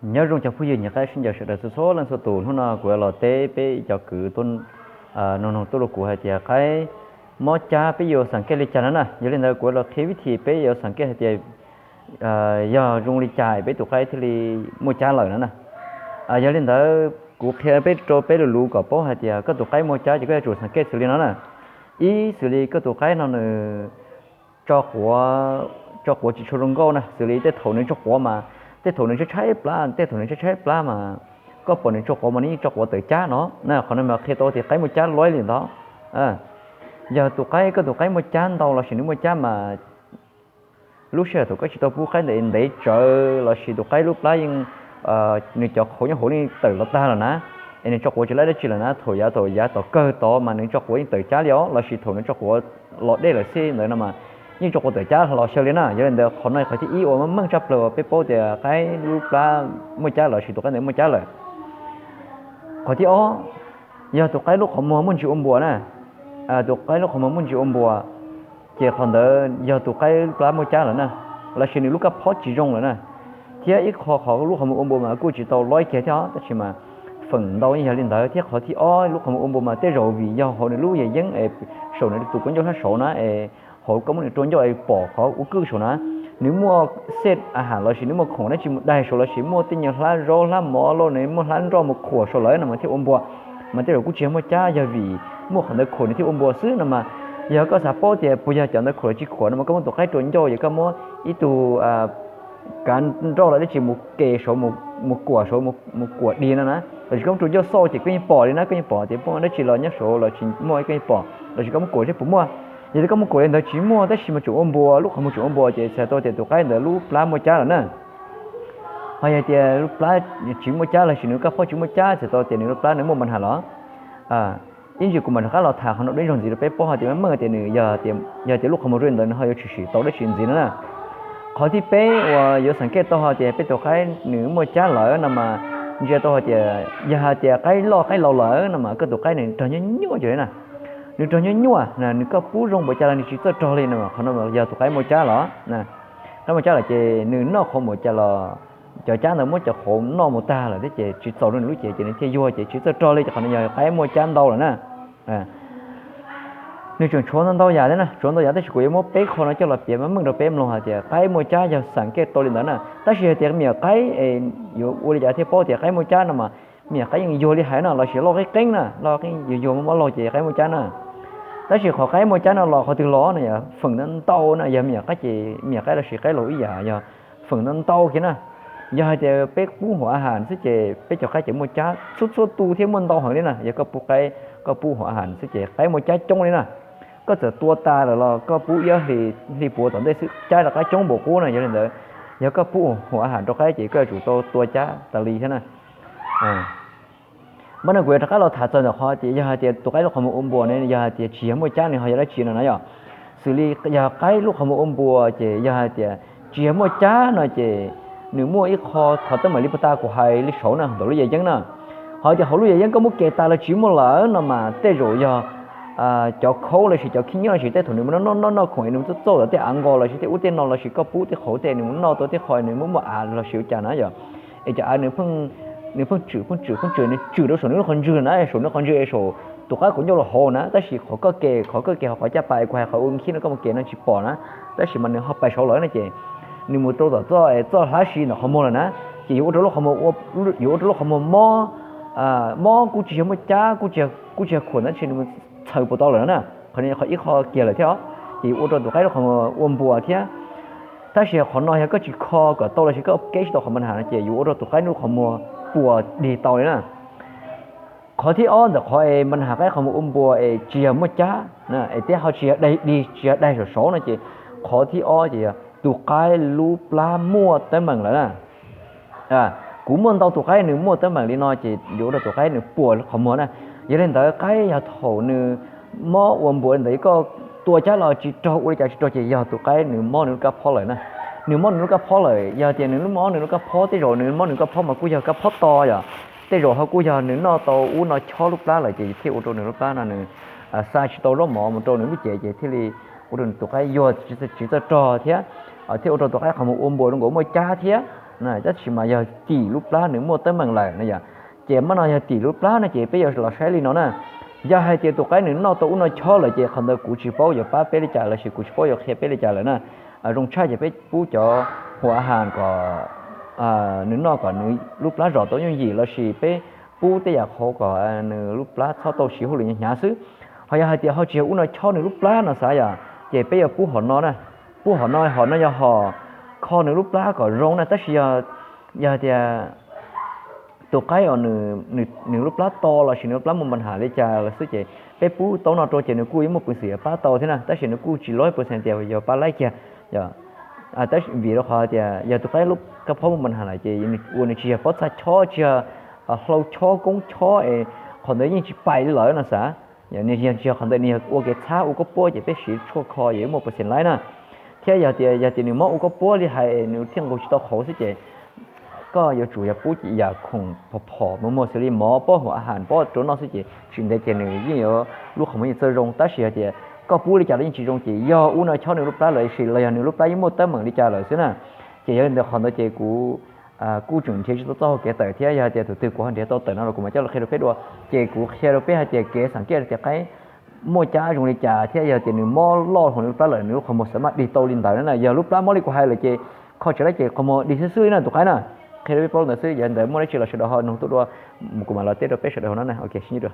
Nyob zoo cov phooj ywg nyiam qaib sib ncaws sawv daws txhua txhua leej txhua tus, hnub no kuv yuav los teb peb cov kwv tub, noog noog tuaj rau kuv hais tias qaib mob cab peb yuav xeem kev li cas no na. Yog li ntawd kuv yuav los qhia vib thim peb yuav xeem kev hais tias yog zoo li cas peb tus qaib thiaj li muaj cab lawm no na. Yog li ntawd kuv qhia peb rau peb lus lus kom paub hais tias koj tus qaib muaj cab ces koj yuav tsum xeem kev xws li no na. Ib, xws li koj tus qaib no nws tso quav, tso quav tsis tshua zoo nkauj na, xws li tej thaum nws tso quav mas, tej thaum nws tshaib tshaib plab, tej thaum nws tshaib tshaib plab mas koj pom nws tso quav mas nws yeej tso quav tawm cab no na. Qhov no mas qhia tau tias qaib muaj cab loj li ntawd. Yog tus qaib, koj tus qaib muaj cab ntau lossis nws muaj cab mas lub sij hawm thaum koj tsis tau pub qaib ntev ntev tsawv lossis tus qaib lub plab yeej, nws cov qhauv nyob hauv yeej tawm los tag lawm na, es nws tso quav tsis laib dab tsi lawm na, thaum yav thaum yav tom kawg tod mas nws tso quav yeej tawm cab li os, lossis thaum nws tso quav los dej lawm xwb ntawd no mas yeej tso quav tawm cab los xyaw li na. Yog li ntawd qhov no qhov thib ib uas meej tshaj plaws uas peb paub tias qaib lub plab muaj cab lossis tus qaib ntawd muaj cab lawm. Qhov thib ob, yog tus qaib lub qhov muag muaj ntsis ua npuas na, tus qaib lub qhov muag muaj ntsis ua npuas, ces qhov ntawd yog tus qaib plab muaj cab lawm na, lossis nws lub kab phob tsis zoo lawm na. Thiab ib qho qhov lub qhov muag ua npuas mas kuj tsis tau loj kiag thiab os, tab sis mas feem ntau yeej yog li ntawd. Thiab qhov thib ob lub qhov muag ua npuas mas tej zaum vim yog hauv nws lub yam yeeb es saum nws tus kua ncauj sab saud na, es hauv koj muab nws rua ncauj es pom qhov ua kwj saud na, nws muaj xej a has lossis nws muaj khoom dab tsi mus daig saud lossis muaj tej nyuag hlab zaub hlab mov los nws muaj hlab nroj mus khuam saud lawm no mas thiaj ua npuas. Mas tej zaum kuj tsis yog muaj cab, yog vim muaj qhov ntawd khuam nws thiaj ua npuas xwb no mas. Yog koj xav paub tias puas yog cov ntawd khuam los tsis khuam no mas koj muab tus qaib rua ncauj ces koj muab ib tug kav nroj los dab tsi mus ke saud, mus kuam saud, mus kuam dig no na, lossis koj muab rua ncauj xauj ces koj yeej pom li na, koj yeej pom tias muaj dab tsi los nyob saud lossis muaj koj yeej pom, lossis koj muab kuam seb puas muaj. Yog li koj muab kuam li ntawd tsis muaj tab sis mas tseem ua npuas, lub qhov muag tseem ua npuas ces txhais tau tias tus qaib ntawd lub plab muaj cab lawm na. Ho yog tias lub plab tsis muaj cab lossis nws lub kab phob tsis muaj cab txhais tau tias nws lub plab nws muaj npa nhas los. Ib ntsis kuv mam rov qab los tham qhov no dua ib zaug ntxiv rau peb paub hais tias meej tias nws yog tias lub qhov muag zoo li ntawd nws ho yuav tshwm sim tau dab tsi ntxiv no na. Qhov thib peb uas yuav xeem kev tau hais tias peb tus qaib nws muaj cab lawm no mas ntsia tau hais tias yog hais tias qaib loj qaib laus lawm no mas koj tus qaib nws rog nyuaj nyuaj cov li na. Nws rog nyuaj nyuaj, nws koj pub zoo npaum cas los nws tsis txawj rog li no, qhov no yog tus qaib muaj cab los. Qaib muaj cab lawm ces nws noj qhauv npaum cas los cov cab ntawd muab cov qhauv noj mus tag lawm thiab ces tsis txaus rau nws lub cev ces nws thiaj yuag ces tsis txawj rog li, ces qhov no yog qaib muaj cab ntau lawm na. Nws tseem tshuav ntau ntau yam thiab na, tshuav ntau yam tab sis kuv yuav muab peb qho no coj los piav meej rau peb mloog hais tias qaib muaj cab yog xeem kev tau li ntawd na. Tab sis hais tias me nyuam qaib es yuav ua li cas thiaj paub tias qaib muaj cab no mas me nyuam qaib yeej yuag li hais no lossis loj qeeb qeeb na, loj qeeb yuag yuag mob mob laug ces qaib muaj cab na. Tab sis qhov qaib muaj cab no los qhov twg los no yog feem ntau ntau na, yog me nyuam qaib ces me nyuam qaib lossis qaib laus ib yam yog feem ntau ntau kiag na. Yog hais tias peb pub huam a has xwb ces peb cov qaib ces muaj cab txhua txhua tus thiab muaj ntau heev li na. Yog koj pub qaib, koj pub huam a has xwb ces qaib muaj cab coob li na. Koj txawm tua tas lawm los koj pub ib ob hlis, hli puav tom ntej xwb cab rov qab coob npaum qub na. Yog li ntawd, yog koj pub huam a has rau qaib ces koj yuav tsum tau tua cab tas li thiab na. Mas no kuv yuav rov qab los tham txog ntawm qhov tias yog hais tias tus qaib lub qhov muag ua npuas ne yog hais tias tsis yog muaj cab nws ho yog dab tsi no na yom. Xws li yog qaib lub qhov muag ua npuas ces yog hais tias tsis yog muaj cab no ces nws muaj ib qho qhov teeb meem li puag ta kuv hais li saud na, ntawm lub yam yeeb na. Ho tias hauv lub yam yeeb koj muab ke tas los tsis muaj lawm no mas tej zaum yog cov khaub lossis cov khib nyiab lossis tej thaum nws mus noj noj noj khoom es nws txawj txauj tom tej av nqos lossis tej ub tej no lossis koj pub tej qhauv tej nws mus noj tau tej qho nws muaj muaj av lossis ua cas na yom. Es cov av nws pheej tswm pheej tswm pheej tswm, nws tswm rau saum nws lub qhov ntswg na, saum nws qhov ntswg es saum tus qaib quav ncauj los hauv na. Tab sis qhov koj ke, qhov koj ke hauv qhov caj pas es kuv hais qhov ua khib no koj mus ke no tsis pom na, tab sis mas nws ho pais saud lawm no ces nws mus rau tom txoj txoj hlab si ntawm qhov muag lawm na, ces yuav ua rau lub qhov muag, yuav ua rau lub qhov muag mob, mob kuj tsis yog muaj cab, kuj tsis yog khuam tab sis nws mus txhaws puas tau lawm na. Qhov no qhov ib qho kiag lawm thiab os, ces yuav ua rau tus qaib lub qhov muag ua npuas thiab. Tab sis qhov no yog koj tsis kho kom tau lossis koj keb tsis tau qhov npa nhas no ces yuav ua rau tus qaib lub qhov muag puas dig tau li na. Qhov thib ob ntawm qhov es npa nhas qaib qhov muag ua npuas es tsis yog muaj cab es thiab ho tsis yog daig dig tsis yog daig saum saud no ces qhov thib ob ces yog tus qaib lub plab muaj teeb meem lawm na. Kuv muaj ntau tus qaib nws muaj teeb meem li no ces yuav ua rau tus qaib nws puas qhov muag na. Yog li ntawd qaib yog thaum nws mob ua npuas li ntawd koj tua cab los tsis raug ua li cas tsis raug ces yog tus qaib nws mob nws lub kab phob lawm na. Nws mob nws lub kab phob lawm, yog tias nws lub mob nws lub kab phob tej zaum nws mob nws kab phob mas kuj yog kab phob to yom. Tej zaum ho kuj yog nws noj tau ub no chob lub plab lawm ces thiaj ua rau nws lub plab no nws xa tsis tau zaub mov mus rau nws lub cev ces thiaj li ua rau nws tus qaib yuag tsis txawj rog thiab thiaj ua rau tus qaib qhov muag ua npuas zoo nkaus muaj cab thiab. Tab sis mas yog tim lub plab nws muaj teeb meem lawm no yom. Ces maj no yog tim lub plab no ces peb yuav los saib li no na. Yog hais tias tus qaib nws noj tau ub no chob lawm ces qhov ntawd kuv tsis paub yuav pab peb li cas lossis kuv tsis paub yuav qhia peb li cas lawm na. Zoo tshaj ces peb pub cov hua has kom nws noj kom nws lub plab zom tau yooj yim lossis peb pub tej yam qhauv kom nws lub plab txhob tau siv hauj lwm hnyav xwb. Ho yog hais tias ho tsis yog ub no chob nws lub plab no xav yom, ces peb yuav pub hom no na. Pub hom no, hom no yog hom kho nws lub plab kom zoo na. Tab sis yog, yog tias tus qaib uas nws lub plab to lossis nws lub plab muaj npa nham li cas lawm xwb ces peb pub taub no rau ces nws kuj yuav muaj peev xwm yuav pab tau thiab na, tab sis nws kuj tsis loj pes xees tias yuav pab laib kiag. Vim rau qhov tias yog tus qaib lub kab phob muaj npa nham lawm ces ua nws tsis yog pob txha chob, tsis yog hlau chob, koob chob es qhov ntawd yeej tsis pais li lawm no xav. Nws yog tsis yog qhov ntawd, nws yog ua kev txhab ua kab puab ces peb siv tshuaj kho yuav muaj pes xees laib na. Thiab yog tias, yog tias nws mob ua kab puab li hais nws thiaj nqus tsis tau qhauv xwb ces koj yuav tsum yog pub yam khoom phom phom muag muag xws li mov, pob, hua has, pob rau noj xwb ces tsis ntev ces nws yeej yuav lub qhov muag yeej txawj zoo. Tab sis yog tias koj pub li cas los yeej tsis zoo ces yog ub no chob nws lub plab lossis los yog nws lub plab yeej muaj teeb meem li cas lawm xwb na. Ces yog li ntawd qhov ntawd ces kuv kuj tseem nrhiav tsis tau txoj hau kev tawm thiab, yog tias tus twg kuv ho nrhiav tau tawm no los kuv mam coj los qhia rau peb dua. Ces kuv qhia rau peb hais tias kev xam kiaj tias qaib muaj cab zoo li cas thiab yog tias nws mob loj hlo nws lub plab lawm nws lub qhov muag xav maj dig tau li ntawd na. Yog lub plab mob li kuv hais lawm ces kho tsis laib ces qhov muag dig xwb xwb na tus qaib na. Qhia rau peb paub li ntawd xwb, yog ntawd muaj dab tsi los sawv daws ho nug tuaj dua, kuv mam los teb rau peb sawv daws hauv no na. Ok, sib ntsib dua.